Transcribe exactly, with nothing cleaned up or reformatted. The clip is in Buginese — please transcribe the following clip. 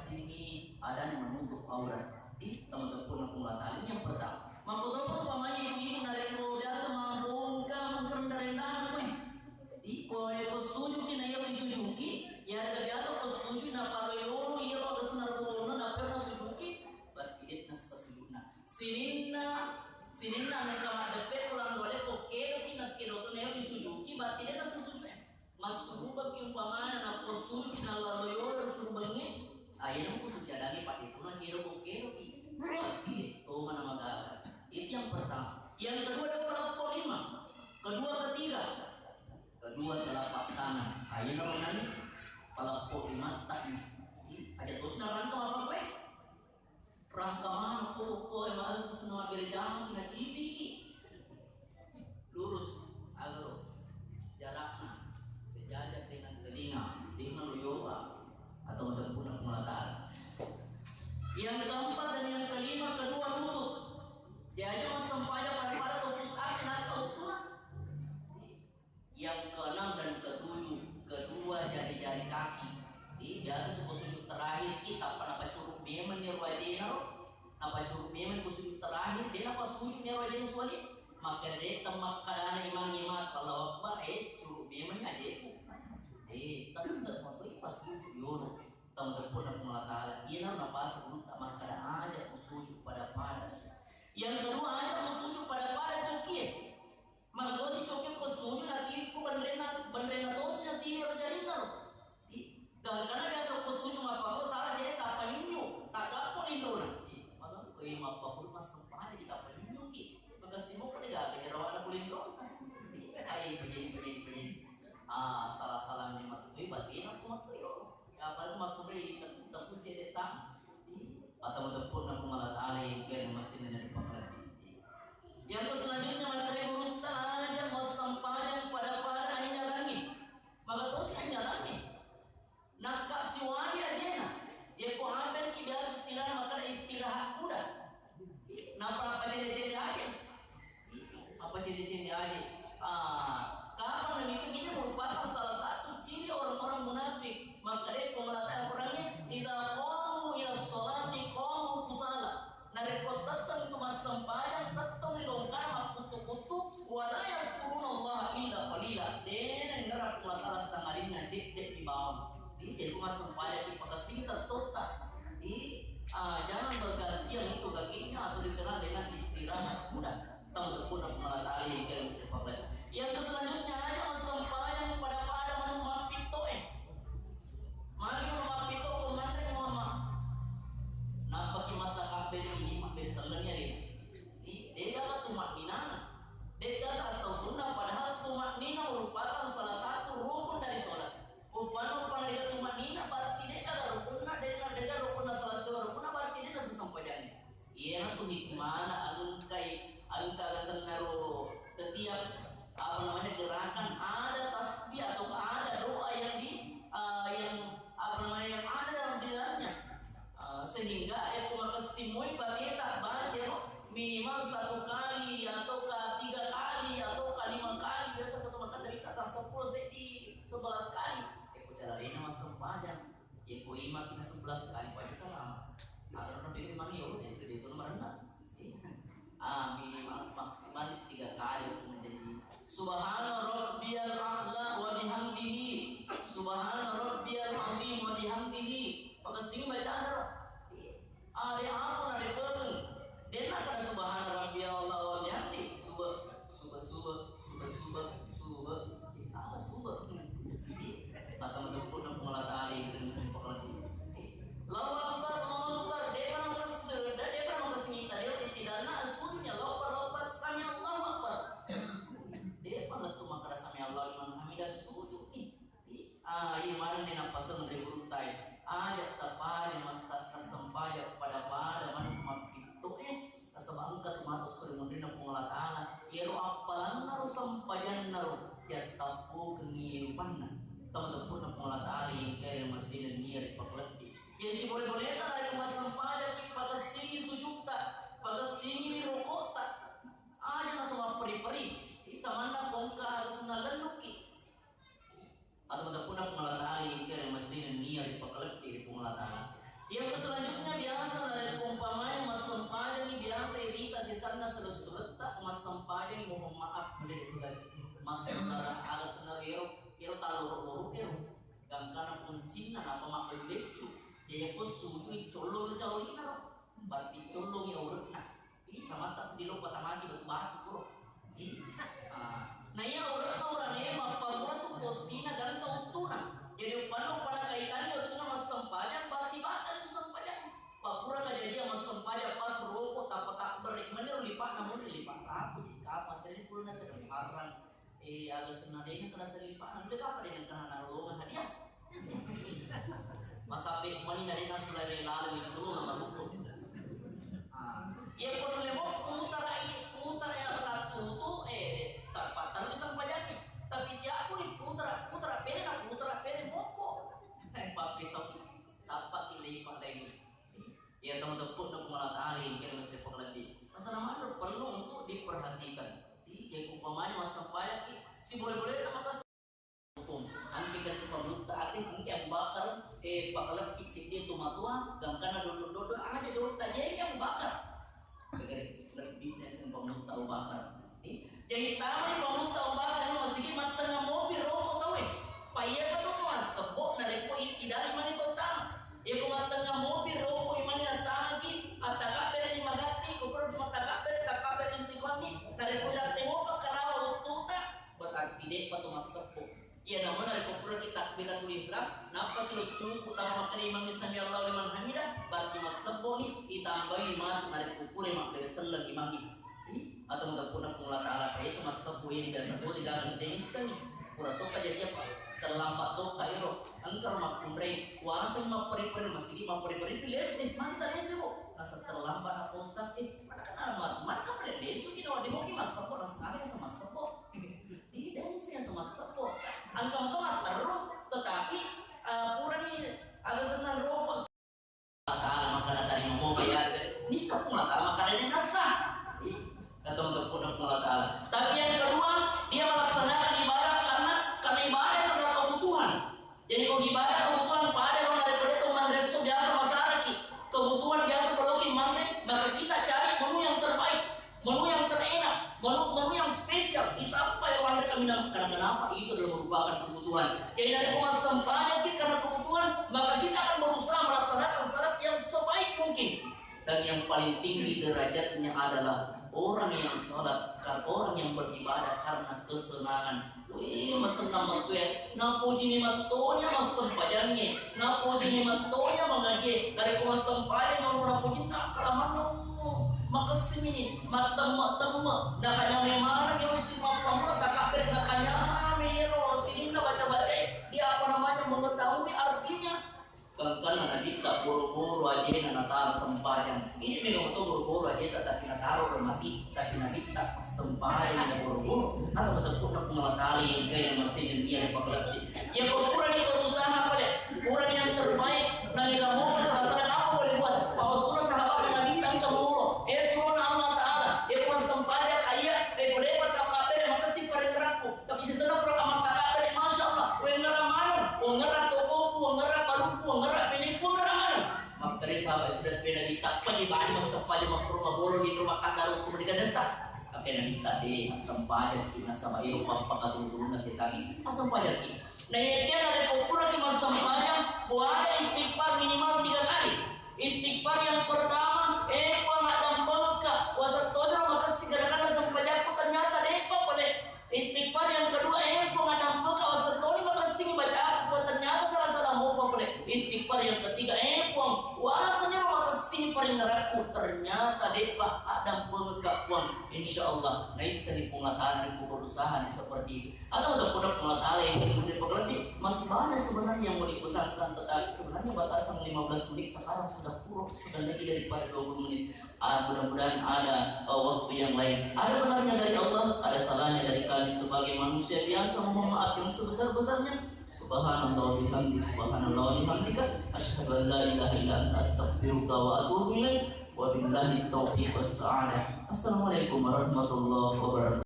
Sini ada yang menutup aurat. Di teman-teman pun aku mengatakan yang pertama. Maka tahu apa namanya ibu-ibu narekko biasa mabongkar mengkerendang-rendang apa? Di ko ko sujuki na iya sujuki, ya ada biasa ko sujud na palo yolo iya ko kesenar bono na pernah sujuki, berarti dia nasa sujudna. Sininna, sininna nengka maddeppe ko langgole ko kedoki na kedo to na iya sujuki, berarti dia nasa sujud. Massurubengki umpamana nappa sujud nallallo yolo surubengnge, ayyana ku sujjadangnge paddetuna kedo-kedoki. Wah, iya, to mana magaga. Itu yang pertama. Yang kedua ada paleppo lima. Kedua ketiga. Kedua telapak tangan. Ayyana ronani paleppo lima tak. Aja terus narangka apa kowe? Rangka maneng ko, ko, e, maeng senna mabbere jamang ki nacipiki. Lurus, aga lo jarakna sejajar dengan telinga, dengan loyowa atau tempuhna Puang Allah Ta'ala. Yang keempat dan yang kelima, kedua lutut. Diajak massempajang pada-pada tau push up na tau tuna. Yang keenam dan ketujuh, kedua jari-jari kaki. Jadi, biasa tu ko sujud terakhir ki, tappa napacuru memeng ni ruajena ro. Napacuru memeng ko sujud terakhir, de napa sujud ni ruajena suwali. Maka de temmakkadana imang-imang, Allahu Akbar, eh, curu memeng ajeku. Eh, tetep moto ipa sujud yolo. Tau teppuna Puang Allah Ta'ala. Iya na napasang ulutta makkada aja ko sujud pada-pada. Yang kedua, aja ko sujud pada-pada cukie. Maka tosi cokke ko sujud na tiwi ko benrenna, benrenna tosi na tiwi ro jarinna ro. Di, gangkana biasa ko sujud mappakko sala jene tappa nyunyu, taggappo lindrona. Di, maka ko iya mappakko massempajang di tappa nyunyu ki. Maka simoko de gaga jarawana ko lindrona. Di, ai pejeni, pejeni, pejeni. Ah, salah-salah ni matui batena ko matui yo. Kapal maturi tetu teku cedek tang. Atau teppuna Puang Allah Ta'ala yang kena masih nanya di pakalabbi. Yang selanjutnya materi gurutta aja massempajang pada-pada anjarangi. Maka tosi anjarangi. Nakka siwali ajena. Yako ambil ki biasa istilah maka istirahat kuda. Napa apa cende-cende aja. Apa cende-cende aja. Ah, kapang demikian ini merupakan salah satu ciri orang-orang munafik. Maka dia pengelatih Al-Qurannya, "Idza qamu ila sholati qamu kusala." Narekko tettong tu massempajang, tettong ri longkana makkuttu-kuttu, "Wa la yazkuruna Allah illa qalila." Dena ngerang Allah Ta'ala sangarinna cedde di bawang. Jadi, jadi massempajang ki pakasing tettotta. Jadi, ah, jangan bergantian itu kakinya atau dikenal dengan istirahat kuda. Tau teppuna Puang Allah Ta'ala yang kira mesti pakai. Yang selanjutnya aja massempajang pada-pada manu mappitto eh. Magi manu mappitto ko manre Muhammad. Napaki matta kabbere ini mabbere sellennya deh. Di dega tu makninana. Dega asal sunnah padahal tu maknina merupakan salah satu rukun dari sholat. Upana upana dega tu maknina berarti dega rukunna, dega dega rukunna salah satu rukunna berarti dega sesempajang. Iyanatu hikmana engkai, engka sennaro setiap, apa namanya, gerakan ada tasbih atau ada doa yang di, eh, yang, apa namanya, yang ada dalam di dalamnya. Eh, sehingga eko makessimoi bateta baca minimal satu kali ataukah tiga kali ataukah lima kali, biasa ketemu kan dari kata sepuluh seddi sebelas kali. Eko carana massempajang. Yako imaki na sebelas kali paja salama. Ada orang pilih memang yo, itu dia tuh nomor enam. Ah, minimal maksimal tiga kali untuk menjadi Subhana rabbiyal a'la wa bihamdihi. Subhana rabbiyal azim wa bihamdihi. Maka sing baca ada. Ah, dia apa na dia pegang? Dia nak kena subhana rabbiyal a'la wa bihamdi. Suba, suba, suba, suba, suba, suba. Apa suba? Maka menempur nak mengolah tali itu misalnya pokoknya. Allahu Akbar, Allahu Akbar. Dia pernah makasih, dia pernah makasih kita. Dia tidak nak sujudnya Allahu Akbar, Allahu Akbar. Sami Allahu Akbar. Dia pernah tuh makara sami Allahu liman hamidah sujud nih. Ah, iya maneng de nappaseng ri gurutta e. Aja tapaja matta-, tassempajang pada-pada maneng mappitto e. Nasaba engka tu matu seri munrinna Puang Allah Ta'ala. Iyaro appalanna ro sempajanna ro yattappukengngi rupanna. Tau teppuna Puang Allah Ta'ala engka ri masina nia ri pakalebbi. Iya sibole-boleta narekko massempajang ki pakessingi sujutta, pakessingi rokokta. Aja natu mapperi-peri. Isamanna kongka harus nalennukki. Atau teppuna Puang Allah Ta'ala engka ri masina nia ri pakalebbi ri Puang Allah Ta'ala. Mohon maaf, mende de' tu gai. Maksudna aga senna ero, ero talloro-loro ero. Gangkana kuncinna napa mabbaju beccu. Jadi ko sujui collong calolina ro. Berarti collong aure'na. Ih, samatta seddi lo patamaki batu-batu kuro. Ih. Ah. Na iya aure'na urane mappamula tu posina gangka uttuna. Jadi uppanna uppanna kaitanni wettuna massempajang, berarti batal itu sempajang. Papura kajajia massempajang pas roko tappa tabbere' meni ro lipa'na meni lipa' rapu ji kapa seri purna sedang harang. Eh, aga senna dena kena seri lipa'na, udah kapa dena kena narolongan hadiah. Masabbe meni na dena sulai lalo itu lo marukku. Ah, iya ko dule mo putara i, putara ya kata tutu, eh, tappa terus sempajangi. Tapi siapa ni putara, putara pede na putara pede moko. Eh, papi sapi, sapa ki lipa' lainnya. Iya, teman-teman, na Puang Allah Ta'ala yang kira mesti pakalebbi. Masalah makhluk perlu untuk diperhatikan. Iya, umpamanya massempajang ki, si boleh-boleh tak makas hukum. Angke kasi pamutta ate, angke Abu Bakar, eh, pakalebbi seddi tu matua, gangkana doddo-doddo aja dulu tajeng Abu Bakar. Lebbi na sempamutta Abu Bakar. Eh, jadi tama ni pamutta Abu Bakar ni masigi mattenga mopi roko tau, eh. Pa iya pa tu massebbo narekko ittidali mani to tama. Iya ko mattenga mopi roko imani natamaki, attakabbere ni magatti, ko pura matakabbere, takabbere intikonni, narekko datte mopa karawa uttuta, berarti de'pa to massebbo. Iya, namun narekko puraki takbiratul ihram, nappaki lo cungku tama makkeda imangnge sami Allahu liman hamidah, berarti massebbo ni, itambai matu narekko pura mabbere selleng imangnge. Ih, atau muteppu'na Puang Allah Ta'ala, pa itu massebbo ini biasa tuh di dalam dengiskan ni. Pura tokka jaji apa? Terlambat tokka iro. Engka ro makkunrai, kuasa mapperi-peri, masigi mapperi-peri, lesu deh, magi tak lesu, Bu? Rasa terlambat apa Ustaz, eh, mana kenal mat, mana kapan lesu, kita wadi mau ki massebbo, rasa ada yang sama sebo. Ih, dan saya sama sebo. Engka moto matteru, tetapi, eh, purani aga senna roko. Allah Ta'ala makkada tarima mopa ya. Nissa Puang Allah Ta'ala makkada ini nassa. Ih, kata untuk Puang Allah Ta'ala. Tapi yang kedua, dia melaksanakan ibadah karena, karena ibadah itu adalah kebutuhan. Jadi, ko ibadah kebutuhan pada lo narekko de'to manre esso biasa masaraki. Kebutuhan biasa perlu ki manre, maka kita cari menu yang terbaik, menu yang terenak, menu, menu yang spesial. Disampai wanre kaminang, karena kenapa? Itu adalah merupakan kebutuhan. Jadi, narekko massempajang ki karena kebutuhan, maka kita akan berusaha melaksanakan salat yang sebaik mungkin. Dan yang paling tinggi derajatnya adalah orang yang salat, kar-, orang yang beribadah karena kesenangan. Wih, masenna mattoe. Napojini mattonya massempajangnge. Napojini mattonya mangaje. Narekko massempajang, napojinna kalamanna. Makessimi ni, mattemme-temme. Nakanyame maneng ero si mappamula takabbere, nakanyame ero sininna baca-bacae. Dia apa namanya, mengetahui artinya. Gangkanna Nabitta boro-boro ajena nataro sempajang. Ini mega to boro-boro ajeta tapi nataro ro mati, tapi Nabitta sempajang na boro-boro. Atau mateppu'na Puang Allah Ta'ala yang kaya masih dunia di pakalati. Ya ko purani berusaha pale, purani yang terbaik, na mega mo salah-salah apa boleh buat? Pawatuna sahabatna Nabitta engka moro. Eh, surona Allah Ta'ala, ya ko sempajang kaya, eh, ko depa takabbere makessing parengerakku. Tapi sisana pura kamantakabbere, Masya Allah, wengerang maneng, wengerang tokoku, wengerang balukku, wengerang peneku, wengerang maneng. Makkedai sahabat Islam, pe Nabitta, pagi bani massempajang makkuro mabolong di rumah kandang tu menikah desa. Tapi Nabitta, eh, massempajang ki nasaba ero pappakatulung-tulunna setangi. Massempajang ki. Nah, iya kia narekko puraki massempajang, buada istighfar minimal tiga kali. Istighfar yang pertama, eh, Puang, addampengekka, wasettoniro makessing garaganna sempajakku, ternyata de'pa pole. Istighfar yang kedua, eh, Puang, addampengekka, wasettoni makessing bacaakku, ternyata salah-salah mopa pole. Istighfar yang ketiga, eh, Puang, waseniro makessing paringerakku, ternyata de'pa, addampengekka, Puang. Insya Allah, naissani Puang Allah Ta'ala, berusaha ni seperti itu. Atau udah pernah pengetahuan yang kita sudah pakalebbi, masih banyak sebenarnya yang mau dipesankan, tetapi sebenarnya batasan lima belas menit sekarang sudah kurang, sudah lebih daripada dua puluh menit. Ah, mudah-mudahan ada, eh, waktu yang lain. Ada benarnya dari Allah, ada salahnya dari kami sebagai manusia biasa. Mohon maaf yang sebesar-besarnya. Subhanallah wa bihamdi, subhanallah wa bihamdika, asyhadu an la ilaha illa anta, astaghfiruka wa atubu ilaik. Wabillahi taufiq was sa'adah. Assalamualaikum warahmatullahi wabarakatuh.